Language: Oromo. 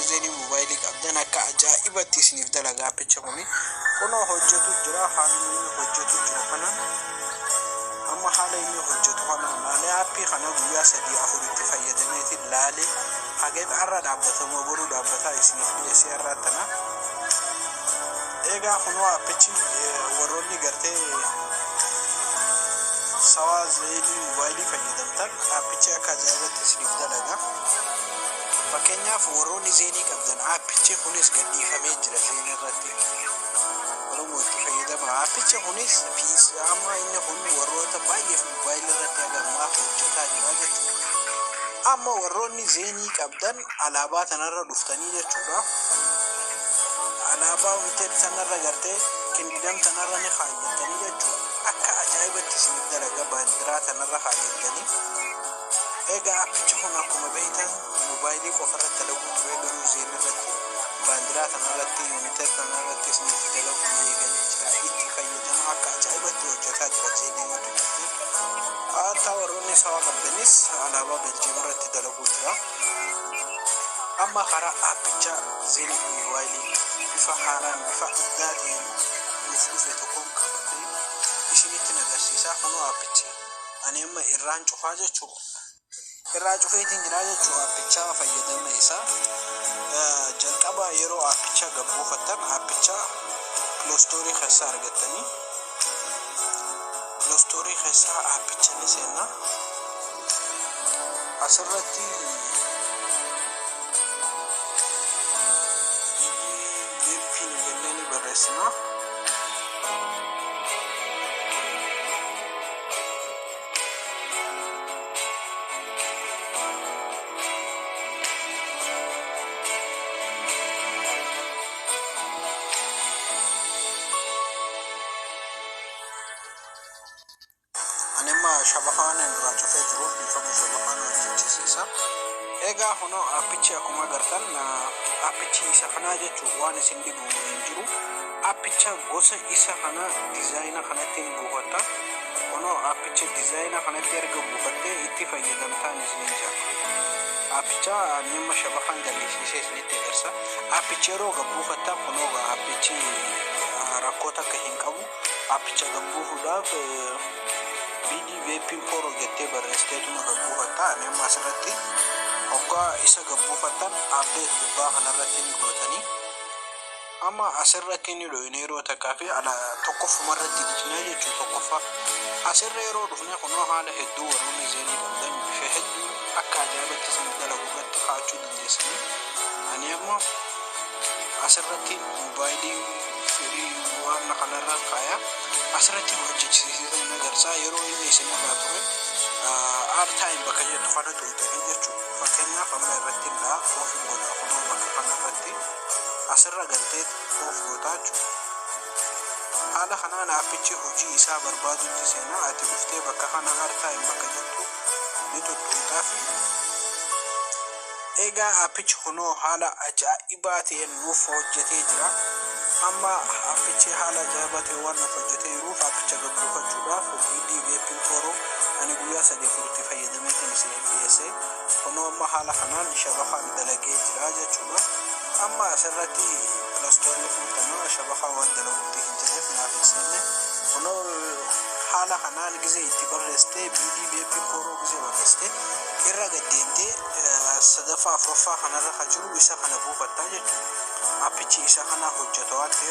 Warroonni Zeenii moobaayilii qabdan akka ajaa'ibatti isiniif dalaga appichi kuni. Kunoo hojjetu jira, haalli inni hojjetu jiru kanaan, amma haala inni hojjetu kanaan laalee, aappii kana guyyaa 3 4 itti fayyadameetiin laalee, hagam har'a dhaabbatamoo boruu dhaabbataa isiniif dhiyeessee har'aa tana. Egaa kunoo appichi warroonni gartee sawaa Zeenii moobaayilii fayyadamtan, appichi akka ajaa'ibatti isiniif dalaga. Fakkeenyaaf, warroonni Zeenii qabdan, appichi kunis gadhiifamee jira Zeenii irratti. Oromoo, itti fayyadama. Appichi kunis fiis amma inni kun warroota baay'eef moobaayilii irratti haga ammaa hojjetaa jira jechuudha. Amma warroonni Zeenii qabdan alaabaa tanarra dhuftanii jechuudha. Alaabaa United sanarra gartee Kingdom tanarra ni kaayyattanii jechuudha. Akka ajaa'ibatti isiniif dalaga baandiraa tanarra kaayyattanii. Egaa appichi kun akkuma beektan moobaayilii qofa irratti dalaguu ture, garuu Zeen irratti, baandiraa tanarratti, United tanarratti isiniif dalaguu eegalee jira. Itti fayyadama, akka ajaa'ibatti hojjetaa jira Zeenii warri qabdan. Hatta warroonni sawaa qabdanis alaabaa Belgium irratti dalaguu jira. Amma karaa appicha Zeenii fi moobaayilii bifa haaraan, bifa addaa ta'een nuuf dhufe tokkoon qabadhee isinitti agarsiisa. Kunoo appichi ani amma irraan cufaa jechuu, irraa cufeetiin jira jechuu. Appicha fayyadama isaa jalqaba yeroo appicha gabbuufattan, appicha Play Store keessaa argattanii, Play Store keessaa appicha ni seenna. Asirratti VPN jennee ni barreessina. Ani amma shabakaan irraa cufee jiruuf dhiifama, shabakaan hojjechisiisa. Egaa kunoo appichi akkuma agartan appichi isa kanaa jechuun waan isin dhibu hin jiru. Appicha gosa isa kana dizaayina kanatti hin buufatta. Kunoo appicha dizaayina kanatti erga buufattee itti fayyadamtaan isiniin jedha. Appicha ani amma shabakaan dalagsiisee isinitti agarsiisa. Appichi yeroo gabbuufattan, kunoo appichi rakkoo takka hin qabu. Appicha gabbuufuudhaaf BD VPN Pro jettee barreessiteetuma gabbuufatta. Ani amma asirratti hoggaa isa gabbuufattan, update gubbaa kanarratti ni gootanii. Amma asirratti ni dhoyne yeroo takkaa fi ala tokkoffuma irratti dhiqnee jechuu, tokkoffaa. Asirra yeroo dhufne, kunoo haala hedduu warroonni Zeenii qabdan bifa hedduu akka ajaa'ibatti isin dalagu irratti kaa'achuu dandeessanii. Ani amma asirratti moobaayilii firii waan kanarra kaaya. Asirratti hojjechiisee agarsiisa. Yeroo inni isinirraa ture airtime bakka jettu kana tuqxanii jechuudha. Fakkeenyaaf, amma irratti dha off godha. Kunoo bakka kanarratti asirra galtee off gootaa jechuudha. Haala kanaan aappichi hojii isaa barbaadutti seenaa. Ati dhuftee bakka kana airtime bakka jettu ni tuttuuxaa fi egaa aappichi kunoo haala ajaa'ibaa ta'een nuuf hojjetee jira. Amma aappichi haala ajaa'ibaa ta'een waan nuuf hojjetee jiruuf, aappicha gabbuufachuudhaaf BD VPN Pro ani guyyaa 3 4tti fayyadameetiin isiniif dhiyeesse. Kunoo amma haala kanaan shabakaan dalagee jira jechuudha. Amma asirratti Play Store fuutama shabakaa waan dalagutti hin jirreef naaf hin seenne. Kunoo haala kanaan gizee itti barreessite, BD VPN Pro gizee barreessite, irra gad deemtee sadaffaa afuraffaa kanarra kan jiru isa kana buufattaa jechuudha. Appichi isa kana hojjeta waan ta'eef.